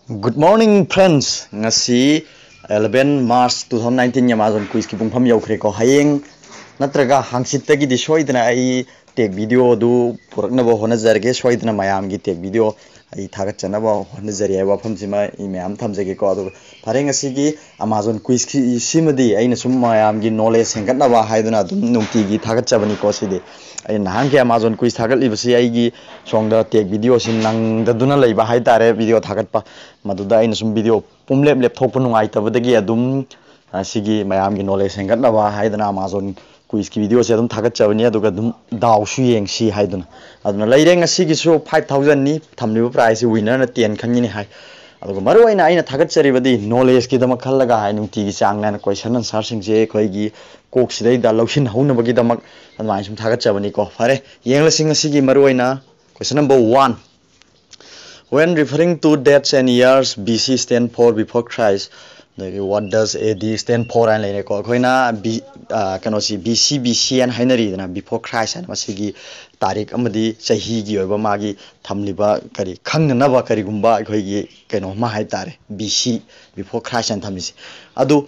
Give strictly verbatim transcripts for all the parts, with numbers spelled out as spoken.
Good morning, friends. ꯉꯁꯤ eleven March two thousand nineteen Amazon Quizꯀꯤ ꯄꯨꯡꯐꯝ ꯌꯧꯈ꯭ꯔꯦꯀꯣ꯫ ꯍꯌꯦꯡ ꯅꯠꯇ꯭ꯔꯒ ꯍꯥꯡꯆꯤꯠꯇꯒꯤꯗꯤ ꯁꯣꯏꯗꯅ ꯑꯩ tech video ꯑꯗꯨ ꯄꯨꯔꯛꯅꯕ ꯍꯣꯠꯅꯖꯔꯒꯦ꯫ ꯁꯣꯏꯗꯅ ꯃꯌꯥꯝꯒꯤ tech video ꯑꯩ ꯊꯥꯒꯠꯆꯅꯕ ꯍꯣꯠꯅꯖꯔꯤ ꯍꯥꯏꯕ ꯋꯥꯐꯝꯁꯤꯃ ꯑꯩ ꯃꯌꯥꯝ ꯊꯝꯖꯒꯦꯀꯣ꯫ ꯑꯗꯨꯒ ꯐꯔꯦ, ꯉꯁꯤꯒꯤ Amazon Quizꯀꯤ ꯁꯤꯃꯗꯤ ꯑꯩꯅ ꯁꯨꯝ ꯃꯌꯥꯝꯒꯤ knowledge ꯍꯦꯟꯒꯠꯅꯕ ꯍꯥꯏꯗꯨꯅ ꯑꯗꯨꯝ ꯅꯨꯡꯇꯤꯒꯤ ꯊꯥꯒꯠꯆꯕꯅꯤꯀꯣ꯫ ꯁꯤꯗꯤ ꯑꯩ ꯅꯍꯥꯟꯒꯤ Amazon Quiz ꯊꯥꯒꯠꯂꯤꯕꯁꯤ ꯑꯩꯒꯤ ꯁꯣꯝꯗ tech videoꯁꯤ ꯅꯪꯗꯗꯨꯅ ꯂꯩꯕ ꯍꯥꯏꯇꯥꯔꯦ, video ꯊꯥꯒꯠꯄ꯫ ꯃꯗꯨꯗ ꯑꯩꯅ ꯁꯨꯝ video ꯄꯨꯝꯂꯦꯞ ꯂꯦꯞꯊꯣꯛꯄ ꯅꯨꯡꯉꯥꯏꯇꯕꯗꯒꯤ ꯑꯗꯨꯝ, ꯑ, ꯁꯤꯒꯤ ꯃꯌꯥꯝꯒꯤ knowledge ꯍꯦꯟꯒꯠꯅꯕ ꯍꯥꯏꯗꯅ Amazon Quizꯀꯤ videoꯁꯦ ꯑꯗꯨꯝ ꯊꯥꯒꯠꯆꯕꯅꯤ꯫ ꯑꯗꯨꯒ ꯑꯗꯨꯝ ꯗꯥꯎꯁꯨ ꯌꯦꯡꯁꯤ ꯍꯥꯏꯗꯨꯅ꯫ ꯑꯗꯨꯅ ꯂꯩꯔꯦ, ꯉꯁꯤꯒꯤꯁꯨ five thousandꯅꯤ, ꯊꯝꯂꯤꯕ prizeꯁꯤ winnerꯅ ten ꯈꯟꯒꯅꯤ ꯍꯥꯏ꯫ ꯑꯗꯨꯒ ꯃꯔꯨ ꯑꯣꯏꯅ ꯑꯩꯅ ꯊꯥꯒꯠꯆꯔꯤꯕꯗꯤ knowledgeꯀꯤꯗꯃꯛ ꯈꯜꯂꯒ ꯍꯥꯏ, ꯅꯨꯡꯇꯤꯒꯤ ꯆꯥꯡ ꯅꯥꯏꯅ question answerꯁꯤꯡꯁꯦ ꯑꯩꯈꯣꯏꯒꯤ ꯀꯣꯛꯁꯤꯗꯩꯗ ꯂꯧꯁꯤꯟꯍꯧꯅꯕꯒꯤꯗꯃꯛ ꯑꯗꯨꯃꯥꯏꯅ ꯁꯨꯝ ꯊꯥꯒꯠꯆꯕꯅꯤꯀꯣ꯫ ꯐꯔꯦ, ꯌꯦꯡꯂꯁꯤ ꯉꯁꯤꯒꯤ ꯃꯔꯨ ꯑꯣꯏꯅ question number one. When referring to dates and years, B C stand for before Christ, ꯑꯗꯒꯤ what does A D stand for ꯍꯥꯏꯅ ꯂꯩꯔꯦꯀꯣ꯫ ꯑꯩꯈꯣꯏꯅ B, ꯑ, ꯀꯩꯅꯣꯁꯤ B C, B C ꯍꯥꯏꯅ ꯍꯥꯏꯅꯔꯤꯗꯅ, before Christ ꯍꯥꯏꯅ, ꯃꯁꯤꯒꯤ ꯇꯥꯔꯤꯛ ꯑꯃꯗꯤ ꯆꯍꯤꯒꯤ ꯑꯣꯏꯕ ꯃꯥꯒꯤ ꯊꯝꯂꯤꯕ ꯀꯔꯤ ꯈꯪꯅꯅꯕ ꯀꯔꯤꯒꯨꯝꯕ ꯑꯩꯈꯣꯏꯒꯤ ꯀꯩꯅꯣꯝꯃ ꯍꯥꯏꯇꯥꯔꯦ, B C, before Christ ꯍꯥꯏꯅ ꯊꯝꯃꯤꯁꯦ꯫ ꯑꯗꯨ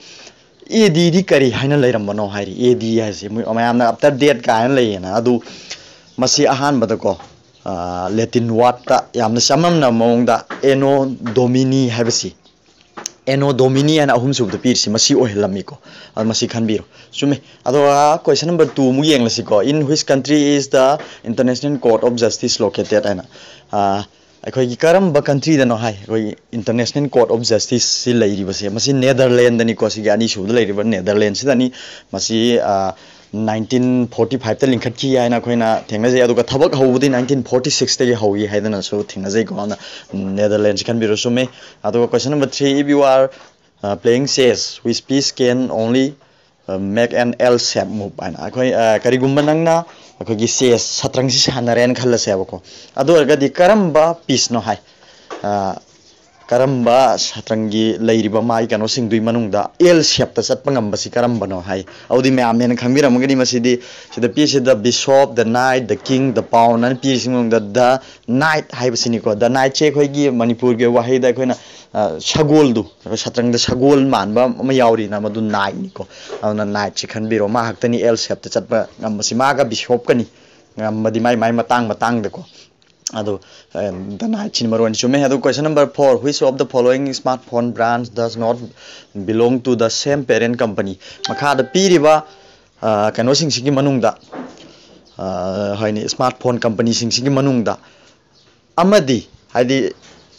A Dꯗꯤ ꯀꯔꯤ ꯍꯥꯏꯅ ꯂꯩꯔꯝꯕꯅꯣ ꯍꯥꯏꯔꯤ꯫ A D ꯍꯥꯏꯁꯦ ꯃꯣꯏ ꯃꯌꯥꯝꯅ after death ꯀꯥꯏꯅ ꯂꯩꯌꯦꯅ꯫ ꯑꯗꯨ ꯃꯁꯤ ꯑꯍꯥꯟꯕꯗꯀꯣ, ꯑ, Latin wordꯇ ꯌꯥꯝꯅ ꯆꯃꯝꯅꯕ ꯃꯑꯣꯡꯗ Anno Domini ꯍꯥꯏꯕꯁꯤ, Anno Domini ꯍꯥꯏꯅ ꯑꯍꯨꯝꯁꯨꯕꯗ ꯄꯤꯔꯤꯁꯤ ꯃꯁꯤ ꯑꯣꯏꯍꯜꯂꯝꯃꯤꯀꯣ꯫ ꯑꯗꯨ ꯃꯁꯤ ꯈꯟꯕꯤꯔꯣ꯫ ꯆꯨꯝꯃꯦ꯫ ꯑꯗꯨꯒ question number two ꯑꯃꯨꯛ ꯌꯦꯡꯂꯁꯤꯀꯣ꯫ In which country is the International Court of Justice located ꯍꯥꯏꯅ, ꯑ, ꯑꯩꯈꯣꯏꯒꯤ ꯀꯔꯝꯕ countryꯗꯅꯣ ꯍꯥꯏ, ꯑꯩꯈꯣꯏꯒꯤ International Court of Justiceꯁꯤ ꯂꯩꯔꯤꯕꯁꯦ, ꯃꯁꯤ Netherlandsꯗꯅꯤꯀꯣ꯫ ꯁꯤꯒꯤ ꯑꯅꯤꯁꯨꯕꯗ ꯂꯩꯔꯤꯕ Netherlandsꯁꯤꯗꯅꯤ꯫ ꯃꯁꯤ, ꯑ, nineteen forty fiveꯇ ꯂꯤꯡꯈꯠꯈꯤ ꯍꯥꯏꯅ ꯑꯩꯈꯣꯏꯅ ꯊꯦꯡꯅꯖꯩ꯫ ꯑꯗꯨꯒ ꯊꯕꯛ ꯍꯧꯕꯗꯤ nineteen forty sixꯇꯒꯤ ꯍꯧꯏ ꯍꯥꯏꯗꯅꯁꯨ ꯊꯦꯡꯅꯖꯩꯀꯣ꯫ ꯑꯗꯨꯅ Netherlandsꯁꯤ ꯈꯟꯕꯤꯔꯣ꯫ ꯆꯨꯝꯃꯦ꯫ ꯑꯗꯨꯒ question number three, if you are, uh, playing chess, which piece can only, uh, make an L shape move ꯍꯥꯏꯅ꯫ ꯑꯩꯈꯣꯏ, ꯑ, ꯀꯔꯤꯒꯨꯝꯕ ꯅꯪꯅ ꯑꯩꯈꯣꯏꯒꯤ chess, ꯁꯇ꯭ꯔꯪꯁꯤ ꯁꯥꯟꯅꯔꯦꯅ ꯈꯜꯂꯁꯦꯕꯀꯣ꯫ ꯑꯗꯨ ꯑꯣꯏꯔꯒꯗꯤ ꯀꯔꯝꯕ pieceꯅꯣ ꯍꯥꯏ, ꯑ, ꯀꯔꯝꯕ ꯁꯇ꯭ꯔꯪꯒꯤ ꯂꯩꯔꯤꯕ ꯃꯥꯒꯤ ꯀꯩꯅꯣꯁꯤꯡꯗꯨꯒꯤ ꯃꯅꯨꯡꯗ L shape ꯇ ꯆꯠꯄ ꯉꯝꯕꯁꯤ ꯀꯔꯝꯕꯅꯣ ꯍꯥꯏ꯫ ꯑꯗꯨꯗꯤ ꯃꯌꯥꯝꯅ ꯍꯦꯟꯅ ꯈꯪꯕꯤꯔꯝꯒꯅꯤ꯫ ꯃꯁꯤꯗꯤ ꯁꯤꯗ ꯄꯤꯔꯤꯁꯤꯗ bishop, the knight, the king, the pawn ꯍꯥꯏꯅ ꯄꯤꯔꯤꯁꯤ ꯃꯅꯨꯡꯗ the knight ꯍꯥꯏꯕꯁꯤꯅꯤꯀꯣ꯫ The knight ꯁꯦ ꯑꯩꯈꯣꯏꯒꯤ ꯃꯅꯤꯄꯨꯔꯒꯤ ꯋꯥꯍꯩꯗ ꯑꯩꯈꯣꯏꯅ, ꯑ, ꯁꯒꯣꯜꯗꯨ, ꯁꯇ꯭ꯔꯪꯗ ꯁꯒꯣꯜ ꯃꯥꯟꯕ ꯑꯃ ꯌꯥꯎꯔꯤꯅ, ꯃꯗꯨ knight ꯅꯤꯀꯣ꯫ ꯑꯗꯨꯅ knight ꯁꯤ ꯈꯟꯕꯤꯔꯣ, ꯃꯥ ꯈꯛꯇꯅꯤ L shape ꯇ ꯆꯠꯄ ꯉꯝꯕꯁꯤ, ꯃꯥꯒ bishop ꯀꯅꯤ ꯉꯝꯕꯗꯤ ꯃꯥꯏ ꯃꯥꯏ ꯃꯇꯥꯡ ꯃꯇꯥꯡꯗꯀꯣ꯫ ꯑꯗꯣ, ꯑ, the knight ꯁꯤꯅ ꯃꯔꯨ ꯑꯣꯏꯅ ꯆꯨꯝꯃꯦ꯫ ꯑꯗꯣ question number four, which of the following smartphone brands does not belong to the same parent company? ꯃꯈꯥꯗ ꯄꯤꯔꯤꯕ, ꯑ, ꯀꯩꯅꯣꯁꯤꯡꯁꯤꯒꯤ ꯃꯅꯨꯡꯗ, ꯑ, ꯍꯥꯏꯅꯤ, smartphone company ꯁꯤꯡꯁꯤꯒꯤ ꯃꯅꯨꯡꯗ ꯑꯃꯗꯤ, ꯍꯥꯏꯗꯤ,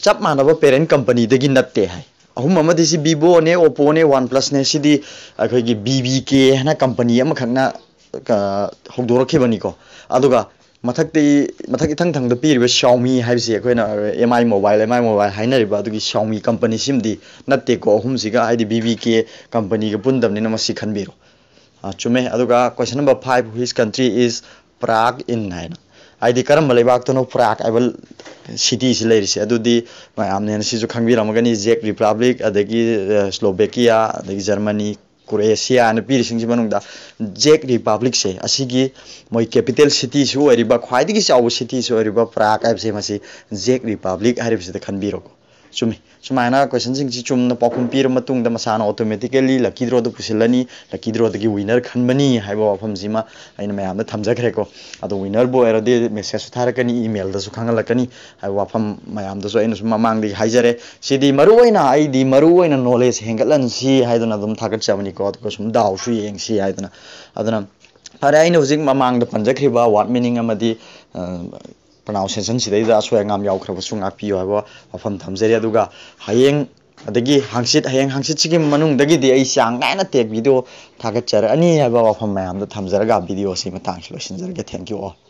ꯆꯞ ꯃꯥꯟꯅꯕ parent company ꯗꯒꯤ ꯅꯠꯇꯦ ꯍꯥꯏ꯫ ꯑꯍꯨꯝ ꯑꯃꯗꯤ ꯁꯤ Vivo ꯅꯦ, Oppo ꯅꯦ, OnePlus ꯅꯦ, ꯁꯤꯗꯤ ꯑꯩꯈꯣꯏꯒꯤ B B K ꯍꯥꯏꯅ company ꯑꯃꯈꯛꯅ, ꯑ, ꯍꯧꯗꯣꯔꯛꯈꯤꯕꯅꯤꯀꯣ꯫ ꯑꯗꯨꯒ ꯃꯊꯛꯇꯤ, ꯃꯊꯛ ꯏꯊꯪ ꯊꯪꯕꯗ ꯄꯤꯔꯤꯕ Xiaomi ꯍꯥꯏꯕꯁꯤ ꯑꯩꯈꯣꯏꯅ M I Mobile, M I Mobile ꯍꯥꯏꯅꯔꯤꯕ ꯑꯗꯨꯒꯤ Xiaomi company ꯁꯤꯃꯗꯤ ꯅꯠꯇꯦꯀꯣ꯫ ꯑꯍꯨꯝꯁꯤꯒ, ꯍꯥꯏꯗꯤ, B B K company ꯒ ꯄꯨꯟꯗꯕꯅꯤꯅ ꯃꯁꯤ ꯈꯟꯕꯤꯔꯣ꯫ ꯑ, ꯆꯨꯝꯃꯦ꯫ ꯑꯗꯨꯒ question number five, which country is Prague in ꯍꯥꯏꯅ, ꯍꯥꯏꯗꯤ ꯀꯔꯝꯕ ꯂꯩꯕꯥꯛꯇꯅꯣ Prague ꯍꯥꯏꯕ city ꯁꯤ ꯂꯩꯔꯤꯁꯦ? ꯑꯗꯨꯗꯤ ꯃꯌꯥꯝꯅ ꯍꯦꯟꯅ ꯁꯤꯁꯨ ꯈꯪꯕꯤꯔꯝꯃꯒꯅꯤ, Czech Republic, ꯑꯗꯒꯤ, ꯑ, Slovakia, ꯑꯗꯒꯤ Germany, Croatia ꯍꯥꯏꯅ ꯄꯤꯔꯤꯁꯤꯡꯁꯤ ꯃꯅꯨꯡꯗ Czech Republic ꯁꯦ, ꯑꯁꯤꯒꯤ ꯃꯣꯏ capital city ꯁꯨ ꯑꯣꯏꯔꯤꯕ, ꯈ꯭ꯋꯥꯏꯗꯒꯤ ꯆꯥꯎꯕ city ꯁꯨ ꯑꯣꯏꯔꯤꯕ Prague ꯍꯥꯏꯕꯁꯦ, ꯃꯁꯤ Czech Republic ꯍꯥꯏꯔꯤꯕꯁꯤꯗ ꯈꯟꯕꯤꯔꯣꯀꯣ꯫ ꯆꯨꯝꯃꯤ꯫ ꯁꯨꯃꯥꯏꯅ question ꯁꯤꯡꯁꯤ ꯆꯨꯝꯅ ꯄꯥꯎꯈꯨꯝ ꯄꯤꯔꯕ ꯃꯇꯨꯡꯗ ꯃꯁꯥꯅ automatically lucky draw ꯗ ꯄꯨꯁꯤꯜꯂꯅꯤ, lucky draw ꯗꯒꯤ winner ꯈꯟꯕꯅꯤ ꯍꯥꯏꯕ ꯋꯥꯐꯝꯁꯤꯃ ꯑꯩꯅ ꯃꯌꯥꯝꯗ ꯊꯝꯖꯈ꯭ꯔꯦꯀꯣ꯫ ꯑꯗꯣ winner ꯕꯨ ꯑꯣꯏꯔꯗꯤ message ꯁꯨ ꯊꯥꯔꯛꯀꯅꯤ, email ꯗꯁꯨ ꯈꯪꯍꯜꯂꯛꯀꯅꯤ ꯍꯥꯏꯕ ꯋꯥꯐꯝ ꯃꯌꯥꯝꯗꯁꯨ ꯑꯩꯅꯁꯨ ꯃꯃꯥꯡꯗꯒꯤ ꯍꯥꯏꯖꯔꯦ꯫ ꯁꯤꯗꯤ ꯃꯔꯨꯑꯣꯏꯅ, ꯑꯩꯗꯤ ꯃꯔꯨꯑꯣꯏꯅ knowledge ꯍꯦꯟꯒꯠꯍꯟꯁꯤ ꯍꯥꯏꯗꯨꯅ ꯑꯗꯨꯝ ꯊꯥꯒꯠꯆꯕꯅꯤꯀꯣ꯫ ꯑꯗꯨꯒ ꯁꯨꯝ ꯗꯥꯎꯁꯨ ꯌꯦꯡꯁꯤ ꯍꯥꯏꯗꯅ꯫ ꯑꯗꯨꯅ ꯐꯔꯦ, ꯑꯩꯅ ꯍꯧꯖꯤꯛ ꯃꯃꯥꯡꯗ ꯄꯟꯖꯈ꯭ꯔꯤꯕ word meaning ꯑꯃꯗꯤ, ꯑ, pronunciation ꯁꯤꯗꯩꯗ ꯑꯁꯣꯏ ꯑꯉꯥꯝ ꯌꯥꯎꯈ꯭ꯔꯕꯁꯨ ꯉꯥꯛꯄꯤꯌꯨ ꯍꯥꯏꯕ ꯋꯥꯐꯝ ꯊꯝꯖꯔꯤ꯫ ꯑꯗꯨꯒ ꯍꯌꯦꯡ, ꯑꯗꯒꯤ ꯍꯪꯆꯤꯠ, ꯍꯌꯦꯡ ꯍꯪꯆꯤꯠꯁꯤꯒꯤ ꯃꯅꯨꯡꯗꯒꯤꯗꯤ ꯑꯩ ꯆꯥꯡ ꯅꯥꯏꯅ tech video ꯊꯥꯒꯠꯆꯔꯛꯑꯅꯤ ꯍꯥꯏꯕ ꯋꯥꯐꯝ ꯃꯌꯥꯝꯗꯣ ꯊꯝꯖꯔꯒ video ꯁꯤ ꯃꯇꯥꯡꯁꯤ ꯂꯣꯏꯁꯤꯟꯖꯔꯒꯦ꯫ Thank you all꯫